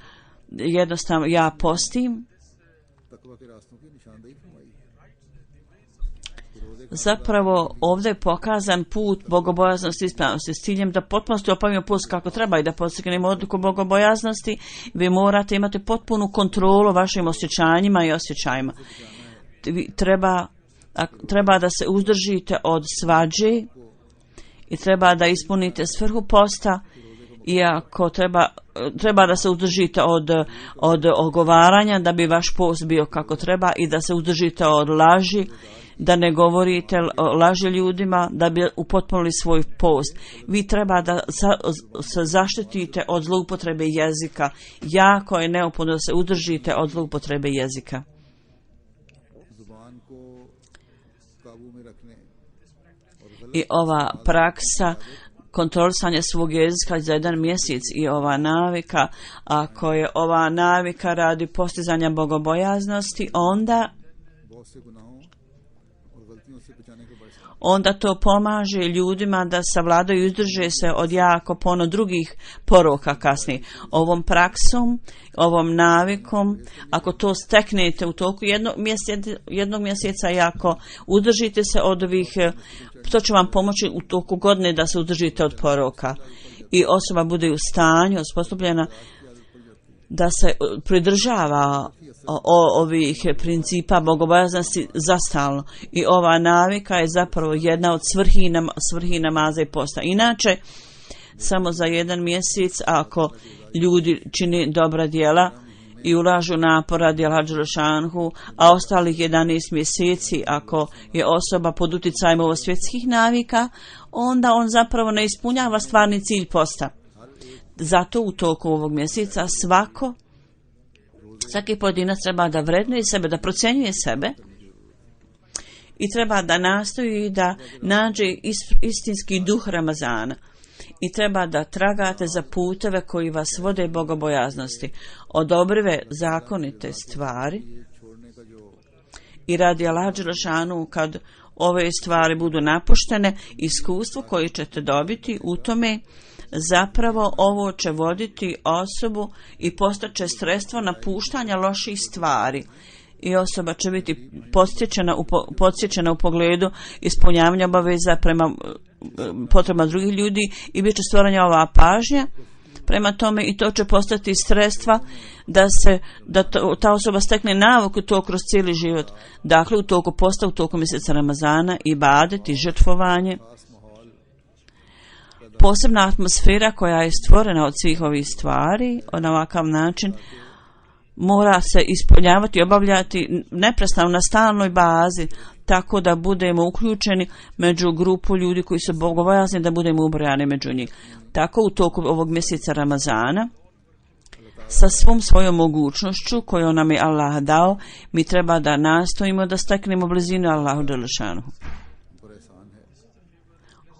jednostavno ja postim. Zapravo ovdje je pokazan put bogobojaznosti i ispravnosti s ciljem da potpunosti opavimo post kako treba i da postignemo odluku bogobojaznosti. Vi morate imati potpunu kontrolu vašim osjećanjima i osjećajima. Treba da se uzdržite od svađe i treba da ispunite svrhu posta, iako treba da se uzdržite od ogovaranja da bi vaš post bio kako treba i da se uzdržite od laži, da ne govorite laži ljudima, da bi upotpunili svoj post. Vi treba da se zaštitite od zloupotrebe jezika. Jako je neophodno da se udržite od zloupotrebe jezika. I ova praksa kontrolisanja svog jezika za jedan mjesec i ova navika, ako je ova navika radi postizanja bogobojaznosti, onda onda to pomaže ljudima da savladaju i izdrže se od jako puno drugih poroka kasnije. Ovom praksom, ovom navikom, ako to steknete u toku jednog mjeseca i ako udržite se od ovih, to će vam pomoći u toku godine da se udržite od poroka. I osoba bude u stanju, osposobljena da se pridržava ovih principa bogobojaznosti zastalno. I ova navika je zapravo jedna od svrhi namaza i posta. Inače, samo za jedan mjesec, ako ljudi čini dobra djela i ulažu napor radi Allaha dželešanhu, a ostalih 11 mjeseci, ako je osoba pod utjecajem ovo svjetskih navika, onda on zapravo ne ispunjava stvarni cilj posta. Zato u toku ovog mjeseca svaki pojedinac treba da vrednuje sebe, da procjenjuje sebe i treba da nastoji da nađe istinski duh Ramazana. I treba da tragate za puteve koji vas vode bogobojaznosti, odobrive zakonite stvari i radi Allaha dželešanu kad ove stvari budu napuštene, iskustvo koje ćete dobiti u tome zapravo ovo će voditi osobu i postaće sredstvo napuštanja loših stvari. I osoba će biti podsjećena u pogledu ispunjavanja obaveza prema potrebama drugih ljudi i bit će stvaranja ova pažnja prema tome i to će postati sredstva da ta osoba stekne naviku to kroz cijeli život. Dakle, u toku posta, u toku mjeseca Ramazana, ibadet i žrtvovanje. Posebna atmosfera koja je stvorena od svih ovih stvari, na ovakav način, mora se ispunjavati i obavljati neprestano na stalnoj bazi, tako da budemo uključeni među grupu ljudi koji su bogobojazni, da budemo ubrojani među njih. Tako u toku ovog mjeseca Ramazana, sa svom svojom mogućnošću koju nam je Allah dao, mi treba da nastojimo da steknemo blizinu Allahu dželešanuhu.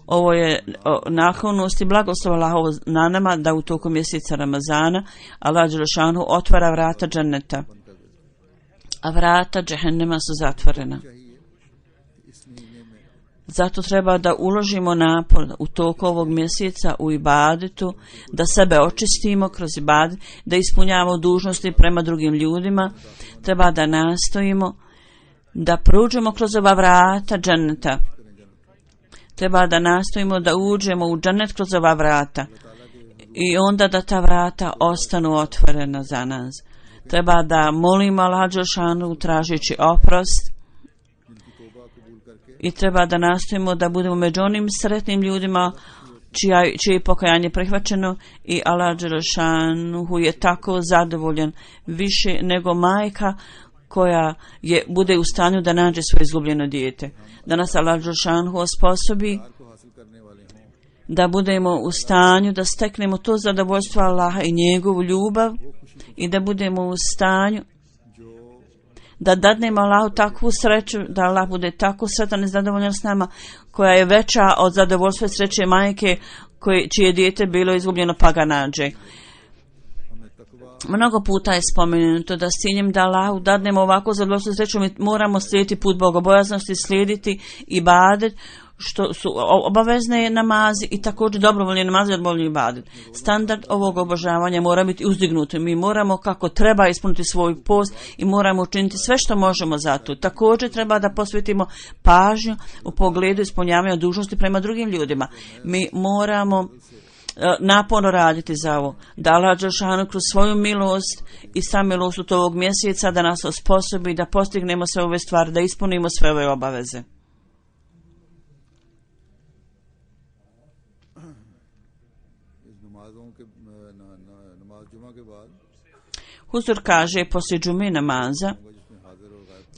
Ovo je naklonost i blagoslov Allahov na nama da u toku mjeseca Ramazana Allah dželešanuhu otvara vrata dženneta, a vrata džehennema su zatvorena. Zato treba da uložimo napor u toku ovog mjeseca u ibadetu, da sebe očistimo kroz ibadet, da ispunjavamo dužnosti prema drugim ljudima. Treba da nastojimo da prođemo kroz ova vrata dženneta. Treba da nastojimo da uđemo u džennet kroz ova vrata i onda da ta vrata ostanu otvorena za nas. Treba da molimo Allaha dželešanu tražeći oprost i treba da nastojimo da budemo među onim sretnim ljudima čije je pokajanje prihvaćeno i Allah dželešanu je tako zadovoljan više nego majka koja bude u stanju da nađe svoje izgubljeno dijete. Da nas Allah dželešanu osposobi da budemo u stanju da steknemo to zadovoljstvo Allaha i njegovu ljubav i da budemo u stanju da dadnemo Allahu takvu sreću, da Allah bude tako sretan i zadovoljan s nama, koja je veća od zadovoljstva i sreće majke čije dijete bilo izgubljeno pa ga nađe. Mnogo puta je spomenuto da s ciljem da Allahu dadnemo ovako zadovoljstvo i sreću mi moramo slijediti put bogobojaznosti, slijediti ibadet, što su obavezne namazi i također dobrovoljni namazi i dobrovoljni ibadet. Standard ovog obožavanja mora biti uzdignut. Mi moramo kako treba ispuniti svoj post i moramo učiniti sve što možemo za to. Također treba da posvetimo pažnju u pogledu ispunjavanja dužnosti prema drugim ljudima. Mi moramo naporno raditi za ovo. Da Allah dželešanu kroz svoju milost i samilost u ovog mjeseca da nas osposobi da postignemo sve ove stvari, da ispunimo sve ove obaveze. Huzur kaže, poslije džume namaza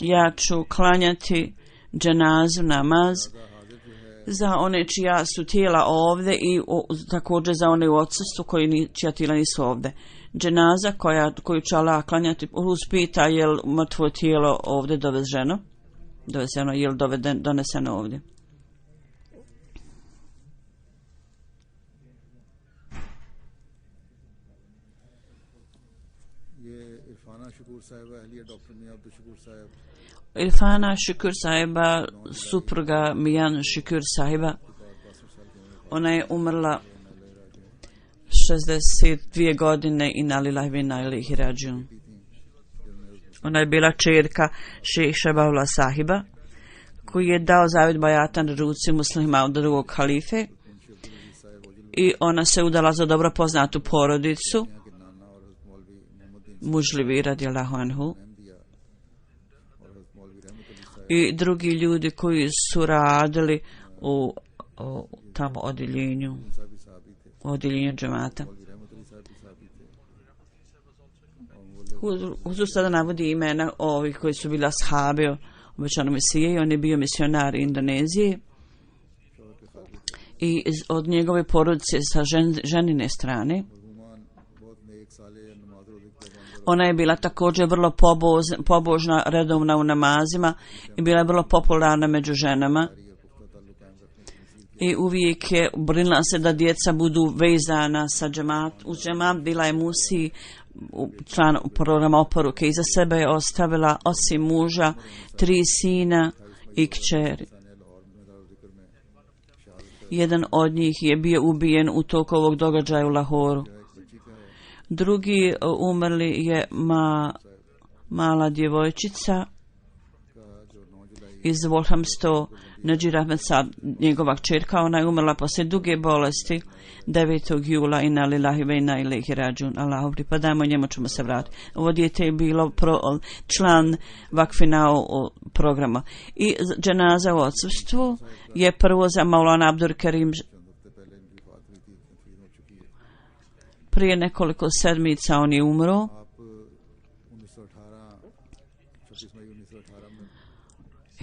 ja ću klanjati dženazu namaz za one čija su tijela ovdje i također za one u odsustvu čija tijela nisu ovdje. Dženaza koju će Allah klanjati, uspita je li mrtvo tijelo ovdje dovezeno, je li doneseno ovdje. Irfana Šikur sahiba, supruga Mijan Šikur sahiba. Ona je umrla 62 godine i nalila vina ilihi rađun. Ona je bila čerka šejha Bahula sahiba, koji je dao zavjet bajata na ruci muslima od drugog halife, i ona se udala za dobro poznatu porodicu Mužlivi radijallahu anhu, i drugi ljudi koji su radili u tamo odjeljenju džemata. Huzur sada navodi imena ovih koji su bili ashabi obećanog Mesije, i on je bio misionar Indonezije, i od njegove porodice sa ženine strane. Ona je bila također vrlo pobožna, redovna u namazima i bila je vrlo popularna među ženama. I uvijek je brinula se da djeca budu vezana sa uz džemat. Bila je Musi, član programa oporuke. Iza sebe je ostavila osim muža 3 sina i kćeri. Jedan od njih je bio ubijen u toku ovog događaja u Lahoru. Drugi umrli je mala djevojčica iz Wolhamsto, Najir Ahmed Sad, njegova kćerka. Ona je umrla poslije duge bolesti 9. jula i na lillahi ve inna ilaihi rađun. Allahu pripadamo, njemu ćemo se vratiti. Ovo dijete je bilo član vakfina programa. I dženaza u odsustvu je prvo za Maulana Abdul Karim. Prije nekoliko sedmica on je umro.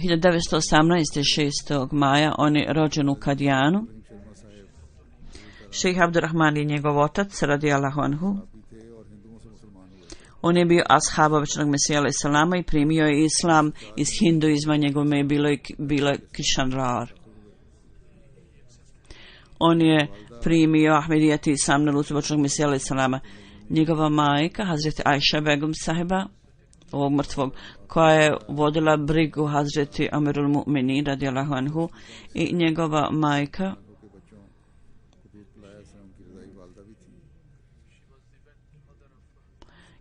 – 1918. 6. maja on je rođen u Kadijanu. Šejh Abdurrahman je njegov otac radijallahu anhu. On je bio ashab obećanog Mesija alejhi selama i primio je islam iz hinduizma. Njegovo je bilo Kishanrar. On je primio Ahmedijet i islam na ruci obećanog Mesija alejhi selama. Njegova majka Hazreti Ajša Begum sahiba, ovog mrtvog, koja je vodila brigu Hazreti Amirul Mu'minin radijallahu anhu, i njegova majka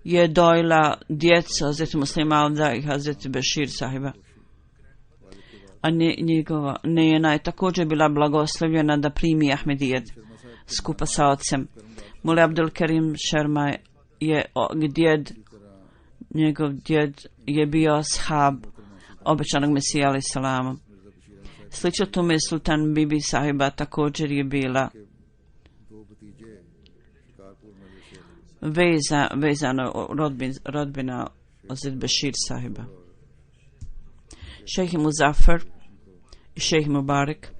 je dojila djecu Hazreti Muslima Auda i Hazreti Bešir sahiba. A njegova nena je također bila blagoslovljena da primi Ahmedijet skupa sa ocem. Mullah Abdul Karim Sharma je njegov djed je bio ashab obećanog Mesija alejhi selama. Slično tome Sultan Bibi sahiba također je bila vezana rodbina Hazret Bešir sahiba. Šejh Muzaffar i šejh Mubarak,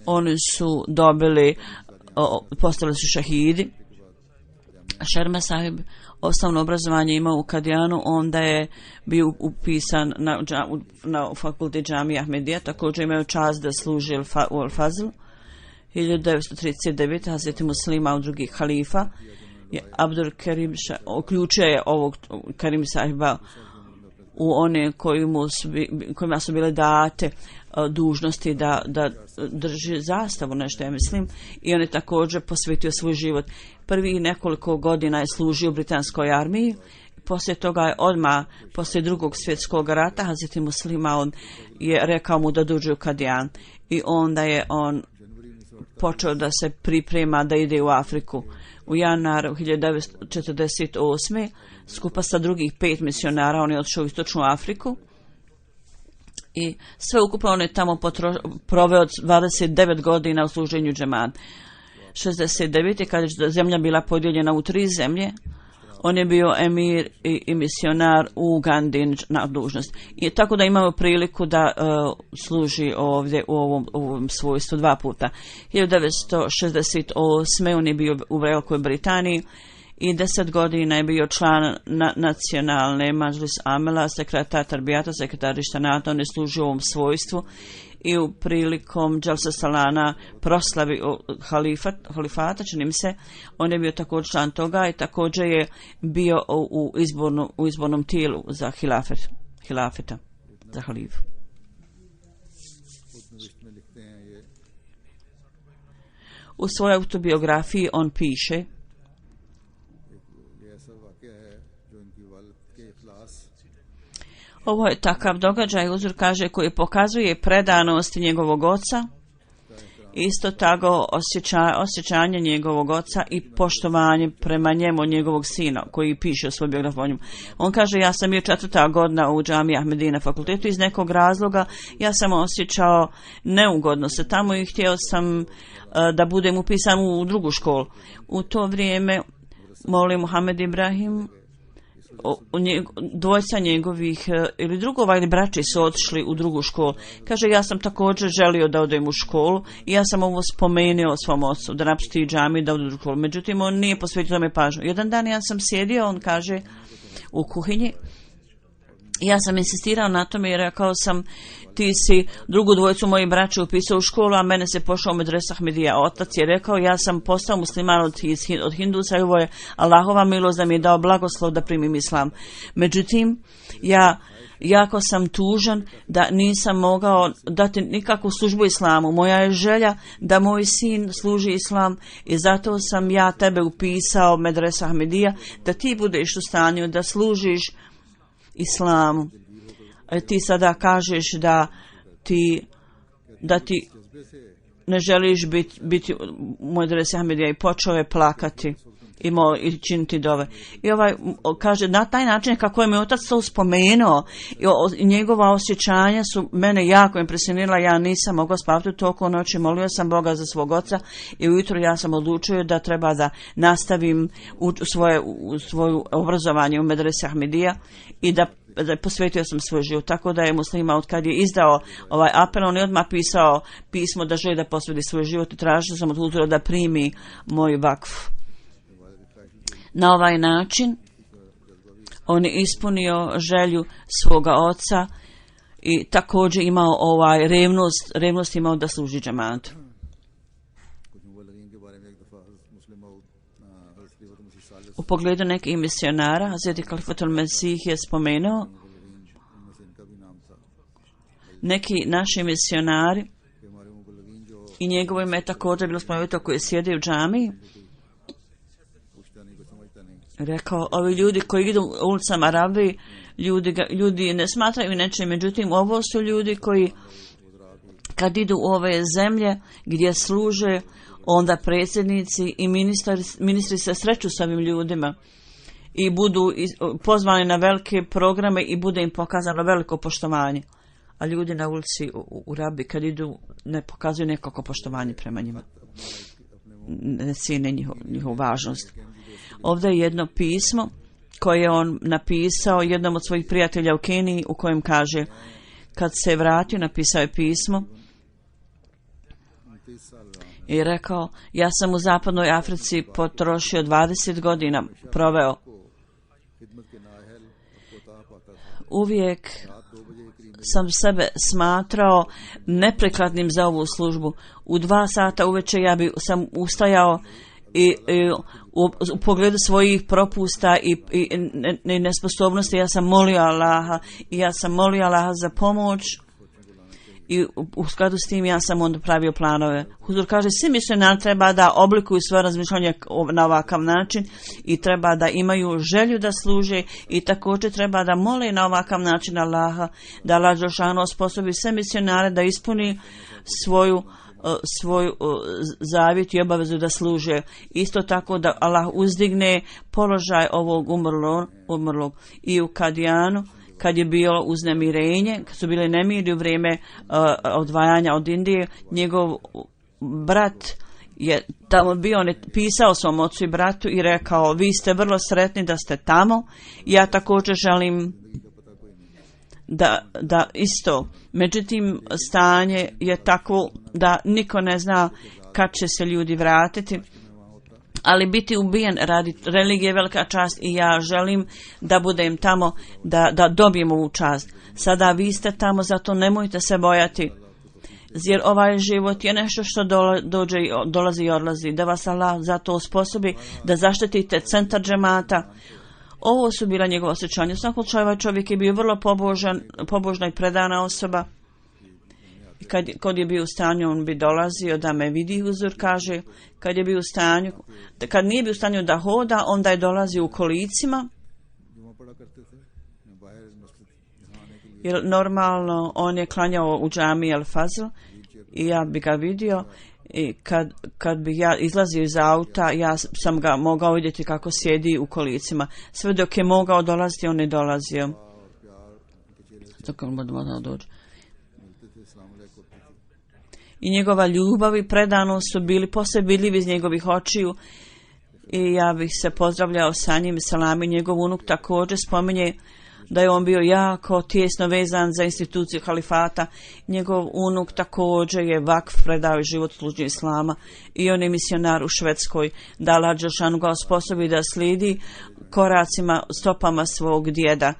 oni su dobili, postali su šahidi. Sharma sahib osnovno obrazovanje imao u Kadijanu, onda je bio upisan na fakultet džamije Ahmedija, također imao čast da služi u Al-Fazl. 1939. Hazreti Muslima od drugih halifa je Abdul Karim uključio je ovog Karim sahiba u one kojima su bile date dužnosti da drži zastavu, nešto ja mislim, i on je također posvetio svoj život. Prvi nekoliko godina je služio u britanskoj armiji. Poslije toga je odmah, poslije drugog svjetskog rata, Hazreti Muslima on je rekao mu da dođe u Kadijan, i onda je on počeo da se priprema da ide u Afriku. U januaru 1948. skupa sa drugih 5 misionara on je otišao u istočnu Afriku i sve ukupno on je tamo proveo 29 godina u služenju džemat. 69. kada je zemlja bila podijeljena u 3 zemlje, on je bio emir i misionar u Ugandi na dužnost. I tako da imamo priliku da služi ovdje u ovom svojstvu 2 puta. 1968. on je bio u Velikoj Britaniji i 10 godina je bio član nacionalne Mažlis Amela, sekretar Tarbijata, sekretar Ištanata. On je služio u ovom svojstvu i u prilikom Džalsa Salana proslavi halifata, čini mi se, on je bio također član toga i također je bio u izbornom tijelu za hilafeta, za halifu. U svojoj autobiografiji on piše: ovo je takav događaj, Huzur kaže, koji pokazuje predanost njegovog oca, isto tako osjećanje njegovog oca i poštovanje prema njemu, njegovog sina, koji piše u svoj biografiju. On kaže: ja sam bio 4. godina u džamiji Ahmedina fakultetu, iz nekog razloga ja sam osjećao neugodno se tamo i htio sam da budem upisan u drugu školu. U to vrijeme Moli Muhammed Ibrahim, dvojca njegovih ili drugova ili braći su otišli u drugu školu. Kaže: ja sam također želio da odem u školu i ja sam ovo spomenuo svom ocu da napusti džamiju da ode u drugu školu. Međutim, on nije posvetio tome pažnju. Jedan dan ja sam sjedio, on kaže, u kuhinji. Ja sam insistirao na tome i rekao sam: ti si drugu dvojicu mojih braća upisao u školu, a mene se pošao u medresu Ahmedija. Otac je rekao: ja sam postao musliman od Hindusa i ovo je Allahova milost da mi je dao blagoslov da primim islam. Međutim, ja jako sam tužan da nisam mogao dati nikakvu službu islamu. Moja je želja da moj sin služi islam i zato sam ja tebe upisao medresu Ahmedija, da ti budeš u stanju da služiš islamu. Ti sada kažeš da ti ne želiš biti moj medrese Ahmedija, i počeo je plakati i činiti dove. I kaže, na taj način kako je mi otac to spomenuo, i njegova osjećanja su mene jako impresionirala. Ja nisam mogao spavati toliko noći, molio sam Boga za svog oca i ujutro ja sam odlučio da treba da nastavim svoje obrazovanje u medrese Ahmedija i da posvetio sam svoj život. Tako da je muslima, od kad je izdao ovaj apel, on je odmah pisao pismo da želi da posveti svoj život i tražio sam od Huzura da primi moj vakf. Na ovaj način on je ispunio želju svoga oca i također imao revnost imao da služi džematu. U pogledu nekih misionara, Hazreti Khalifatul Mesih je spomenuo neki naši misionari i njegovo ime je također bilo spomenuto, koji sjede u džamiji. Rekao, ovi ljudi koji idu ulicama Arabi, ljudi ne smatraju nečim, međutim ovo su ljudi koji kad idu u ove zemlje gdje služe, onda predsjednici i ministri se sreću s ovim ljudima i budu pozvani na velike programe i bude im pokazano veliko poštovanje. A ljudi na ulici u Arabi kad idu ne pokazuju nekako poštovanje prema njima. Ne cijene njihovu važnost. Ovdje je jedno pismo koje je on napisao jednom od svojih prijatelja u Keniji, u kojem kaže, kad se vratio, napisao je pismo i rekao: ja sam u zapadnoj Africi potrošio 20 godina, proveo. Uvijek sam sebe smatrao neprekladnim za ovu službu. U 2 sata uveče sam ustajao i u pogledu svojih propusta i nesposobnosti ja sam molio Allaha za pomoć i u skladu s tim ja sam onda pravio planove. Huzur kaže, svi misionari treba da oblikuju svoje razmišljanje na ovakav način i treba da imaju želju da služe i također treba da mole na ovakav način Allaha, da Allah dželešanu osposobi sve misionare da ispuni svoju zavjet i obavezu da služe. Isto tako da Allah uzdigne položaj ovog umrlog. I u Kadijanu, kad je bilo uznemirenje, kad su bile nemiri u vrijeme odvajanja od Indije, njegov brat je tamo bio, on je pisao svom ocu i bratu i rekao, vi ste vrlo sretni da ste tamo, ja također želim da isto. Međutim, stanje je takvo da niko ne zna kad će se ljudi vratiti. Ali biti ubijen radi religije je velika čast i ja želim da budem tamo, da dobijem ovu čast. Sada vi ste tamo, zato nemojte se bojati. Jer ovaj život je nešto što dolazi i odlazi. Da vas Allah zato osposobi da zaštitite centar džemata. Ovo su bila njegova osjećanja. U svakom slučaju ovaj čovjek je bio vrlo pobožna i predana osoba. Kad je bio u stanju, on bi dolazio da me vidi, uzor kaže. Kad nije bio u stanju da hoda, onda je dolazio u kolicima. Jer normalno on je klanjao u džami Al-Fazl i ja bi ga vidio i kad bi ja izlazio iz auta, ja sam ga mogao vidjeti kako sjedi u kolicima. Sve dok je mogao dolaziti, on je dolazio. I njegova ljubav i predanost su bili posve vidljivi iz njegovih očiju i ja bih se pozdravljao sa njim. Salami, njegov unuk također spominje da je on bio jako tijesno vezan za instituciju halifata. Njegov unuk također je vakf, predao i život služnju islama i on je misionar u Švedskoj. Da Allah dželešanu ga osposobi da slijedi koracima, stopama svog djeda.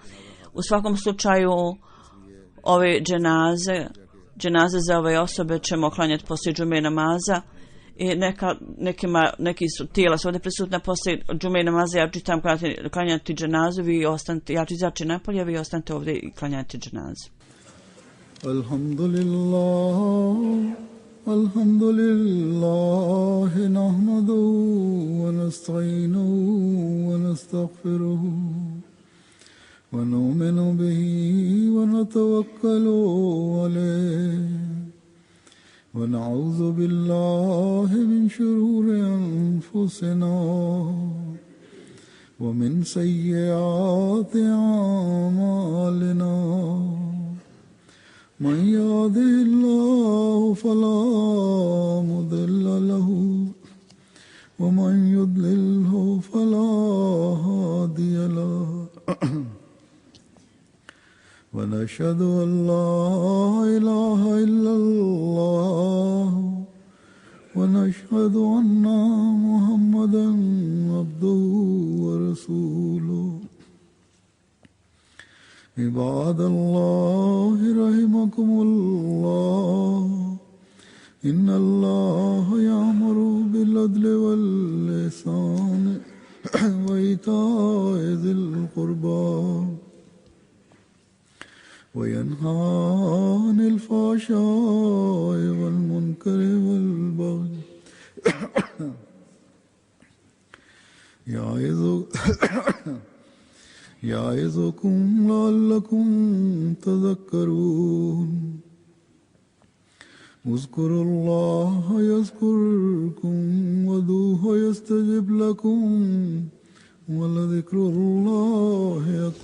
U svakom slučaju ove dženaze za ove osobe ćemo klanjati poslije džume namaza i neki su tijela su ovdje prisutna poslije džume namaza. Ja čitam klanjati dženazu, ja ću izaći napolje, vi ostanite ovdje i klanjati dženazu. Alhamdulillah nahmaduhu wa nasta'inuhu wa nastaghfiruhu ونؤمن به ونتوكل عليه ونعوذ بالله من شرور أنفسنا ومن سيئات أعمالنا من يهده الله فلا مضل له ومن يضلله فلا هادي له ونشهد أن لا إله إلا الله ونشهد أن محمدا عبده ورسوله عباد الله رحمكم الله إن الله يأمر بالعدل والإحسان وإيتاء ذي القربى وينهى عن الفحشاء والمنكر والبغي يعظكم لعلكم تذكرون اذكروا الله يذكركم وادعوه يستجب لكم ولذكر الله أكبر.